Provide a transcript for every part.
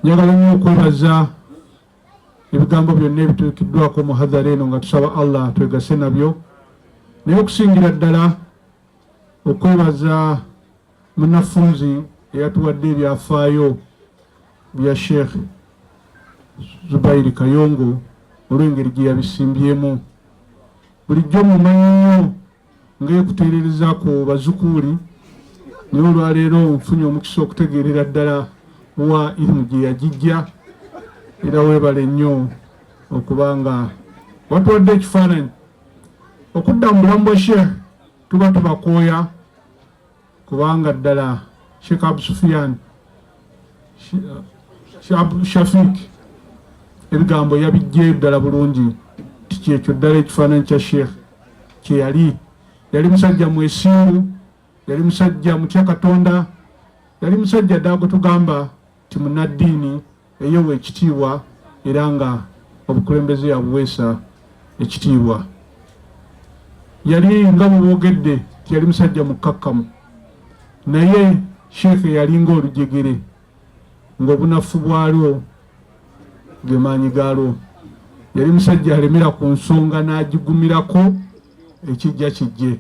Njagala nnyo okwebaza ebigambo byonna ebituukiddwako mu hadhara eno nga tusaba Allah twegase nabyo, naye okusingira ddala okwebaza munafunzi eyatuwadde ebyafaayo bya Sheikh Zubairi Kayongo olw'engeri gye yabisimbyemu. Bulijjo mumanyi nnyo ng'ekuteerereza ku bazukuuli, naye olwaleero nfunye omukisa okutegeerera ddala wa irimu gye yagijja. Era weebale nnyo okuba nga watuwadde ekifaananyi okudda mu bulamu bwa Sheikh. Tuba tubakooya kubanga ddala Sheikh Abu Sufiyan Shafik ebigambo yabijjayo ddala bulungi tikyekyo ddala ekifaananyi kya Sheikh kyeyali. Yali musajja mwesimbu, yali musajja mutya Katonda, yali musajja ddala gwe tugamba ti munnaddiini eyewa ekitiibwa era nga obukulembeze yabuweesa ekitiibwa. Yali nga bwe boogedde ti yali musajja mukkakkamu, naye Sheikh yalinga olujegere ng'obunafu bwalwo ge maanyi gaalwo. Yali musajja alemera ku nsonga n'agigumirako, ekijja kijje,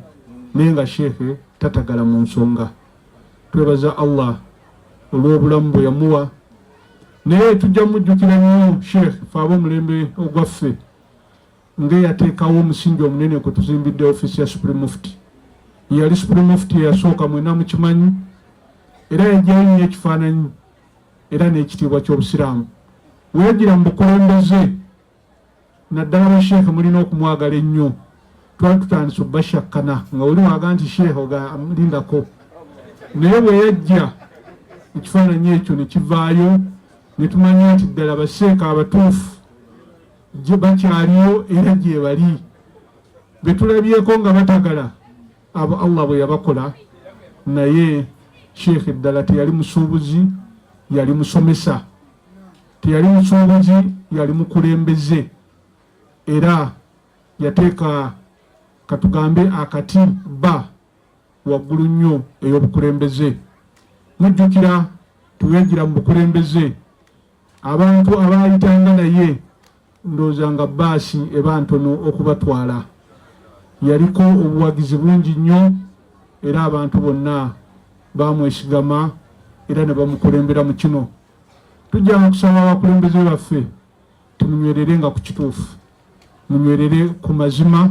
naye nga Sheikh tatagala mu nsonga. Twebaza Allah olw'obulamu bwe yamuwa, naye tujja mujjukira nnyo Sheikh fe ab'omulembe ogwaffe ng'eyateekawo omusingi omunene kwe tuzimbidde ofiisi ya Supreme Mufti. Yali Supreme Mufti eyasooka, mwena mukimanyi, era yajjayo nnyo ekifaananyi era n'ekitiibwa ky'Obusiraamu weyagira mu bukulembeze. Naddala basheekhe mulina okumwagala ennyo. Twali tutandise obbashakkana nga oli waga nti sheekhe ogalindako, naye bwe yajja ekifaananyi ekyo ne kivaayo ne tumanya nti ddala baseeka abatuufu bakyaliyo era gye bali. Be tulabyeko nga batagala abo Allah bwe yabakola, naye sheekhe ddala teyali musuubuzi, yali musomesa. Teyali musuubuzi, yali mukulembeze, era yateeka katugambe akati ba waggulu nnyo ey'obukulembeze. Mujjukira tuweegira mu bukulembeze abantu abaayitanga naye, ndowooza nga baasi eba ntono okubatwala. Yaliko obuwagizi bungi nnyo era abantu bonna bamwesigama era ne bamukulembera mu kino. Tujjanga kusaba abakulembeze baffe tumunywerere nga ku kituufu, munywerere ku mazima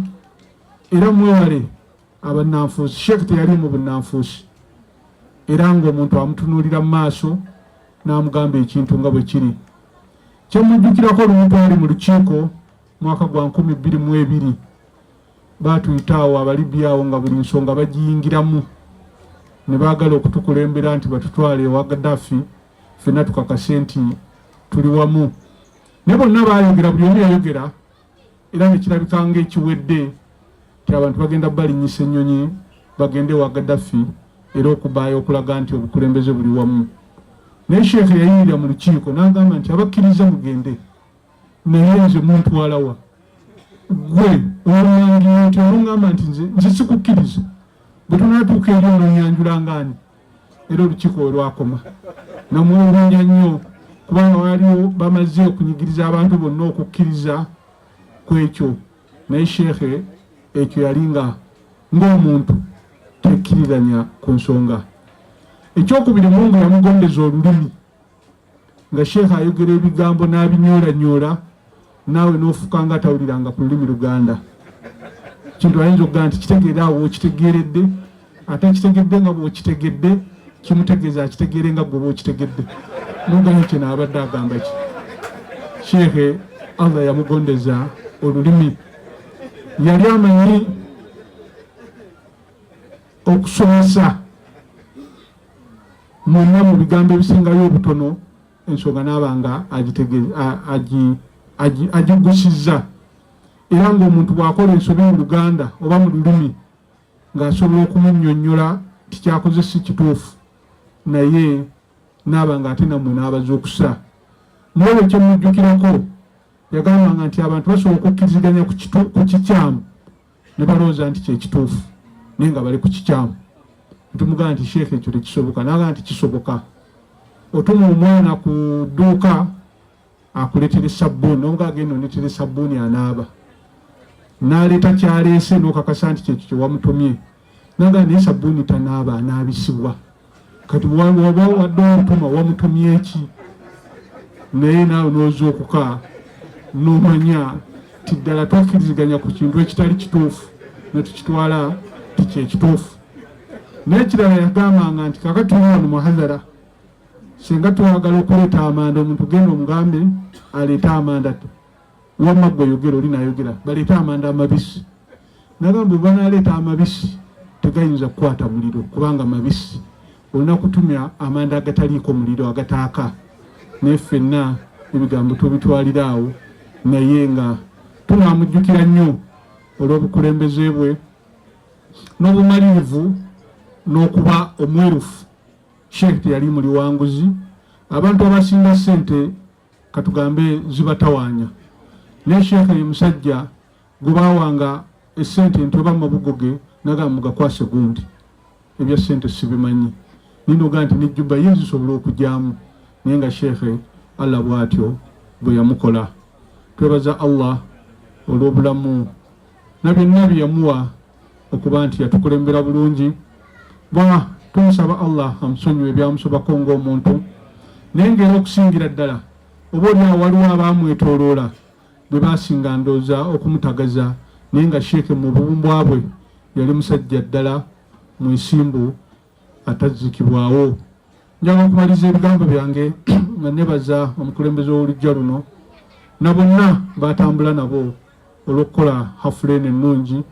era mwewale abannanfuusi. Sheekh teyali mu bunnanfuusi, era ng'omuntu amutunuulira mu maaso n'amugamba ekintu nga bwe kiri. Kyemujjukirako, olumu twali mu lukiiko mwaka gwa 2020, baatuyita awo Abalibya awo nga buli nsonga bagiyingiramu ne baagala okutukulembera nti batutwale ewa Gaddafi ffenna tukakase nti tuli wamu. Naye bonna baayogera, buli omu yayogera, era nekirabika ng'ekiwedde nti abantu bagenda balinyisa ennyonyi bagende ewa Gaddafi era okubaayo okulaga nti obukulembeze buli wamu. Naye sheekhe yayimirira mu lukiiko n'agamba nti abakkiriza mugende, naye nze muntwalawa? Gwe olwangira nti olungamba nti nze sikukkiriza, bwe tunaatuuka eri ononyanjula ngaani? Era olukiiko we lwakoma namwewuunya nnyo, kubanga waliwo bamaze okunyigiriza abantu bonna okukkiriza ku ekyo, naye sheekhe ekyo yali nga ng'omuntu tekkiriranya ku nsonga. Ekyokubiri, Mungu yamugondeza olulimi, nga sheekhe ayogera ebigambo n'abinyoolanyoola naawe n'ofuka nga atawuliranga ku lulimi Luganda. Kintu ayinza okugamba nti kitegeere awo okitegeeredde, ate akitegedde nga bw'okitegedde, kimutegeeza akitegeere nga gwe bw'okitegedde, noganya kino abadde agamba ki. Sheekhe Allah yamugondeza olulimi, yali amanyi okusomesa mwenna mu bigambo ebisingayo obutono ensonga naaba nga agigusizza. Era ng'omuntu bw'akola ensobi mu Luganda oba mu lulimi, ng'asobola okumunnyonnyola nti kyakoze si kituufu, naye naaba nga ate nammwe n'abazuukusa. Naye bwe kyemujjukirako, yagambanga nti abantu basobola okukkiriziganya ku kikyamu ne balowooza nti kyekituufu, naye nga bali ku kikyamu. Ntumugamba nti sheekhe ekyo tekisoboka, nagamba nti kisoboka. Otuma omwana ku dduuka akuleetera sabbuuni, nomuga agenda ondeetera sabbuuni anaaba, n'aleeta kyaleese n'okakasa nti kyekyo kye wamutumye, naga naye sabbuuni tanaaba, anaabisibwa. Kati waba wadde omutuma wamutumye ki? Naye naawe n'ozuukuka n'omanya ti ddala twakkiriziganya ku kintu ekitali kituufu ne tukitwala ti kyekituufu. N'ekirala yagambanga nti kakati tuli wano muhazara, singa twagala okuleeta amanda, omuntu genda omugambe aleete amanda, wamma gwe yogera, oli nayogera, baleete amanda amabisi. Nagamba bwe banaleeta amabisi tegayinza kukwata muliro kubanga mabisi, olina kutumya amanda agataliiko muliro, agataaka. Naye ffenna ebigambo tubitwalira awo, naye nga tunamujjukira nnyo olw'obukulembeze bwe n'obumalirivu n'okuba omwerufu. Sheikh teyali muliwanguzi. Abantu abasinga ssente katugambe zibatawaanya, naye Sheikh ye musajja gwe baawanga essente nti oba mabugo ge nagamba mugakwase gundi, ebya ssente sibimanyi, ninoga nti nejjuba ye zisobola okugyamu. Naye nga Sheikh Allah bw'atyo bwe yamukola. Twebaza Allah olw'obulamu na byonna bye yamuwa okuba nti yatukulembera bulungi. Bwa tumusaba Allah amusonyiwe ebyamusobako ng'omuntu, naye ng'era okusingira ddala oba oli awo waliwo abaamwetooloola bwe baasinga ndooza okumutagaza, naye nga Sheikh mu bubumbwa bwe yali musajja ddala mwesimbu atazzikibwawo. Njagala okumaliriza ebigambo byange nga nebaza omukulembeze w'oluggya luno na bonna batambula nabo olw'okukola hafula eno ennungi,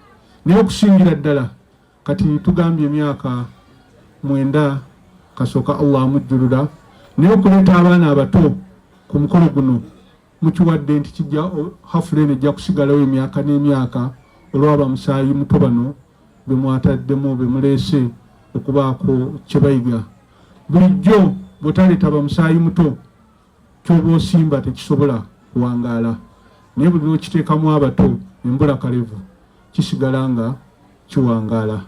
naye okusingira ddala kati tugambye emyaka 9 kasooka Allah amujjulula, naye okuleeta abaana abato ku mukolo guno mukiwadde nti kijja hafula eno ejja kusigalawo emyaka n'emyaka olw'aba musaayi muto bano be mwataddemu be muleese okubaako kye bayiga. Bulijjo bw'otaleeta bamusaayi muto ky'oba osimba tekisobola kuwangaala, naye buli lw'okiteekamu abato embulakalevu kisigala nga kiwangaala.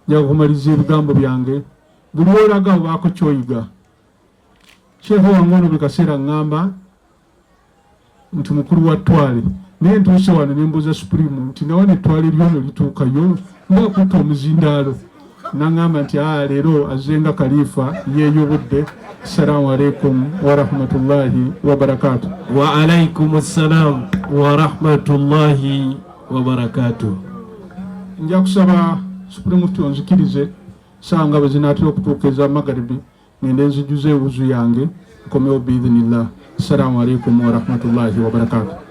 Njaga kumaliriza ebigambo byange, buli lw'olaga obaako ky'oyiga. Sheikh wange ono buli kaseera ŋŋamba nti mukulu wa ttwale, naye ntuuse wano ne mbuuza Supreme nti nawe ettwale lyono lituukayo ng'akutte omuzindaalo, naŋŋamba nti aa leero azze nga kaliifa yeeyobudde. Assalamu alaikum warahmatullahi wabarakatuh. Wa alaikum assalam wa rahmatullahi wa barakatuh. Nja kusaba Supreme Mufti onzikirize saawa nga bwe zinaatera okutuuka eza magaribi ngende nzijuze ewuzu yange nkomewo biidhinillah. Assalamu alaikum warahmatullahi wabarakatuh.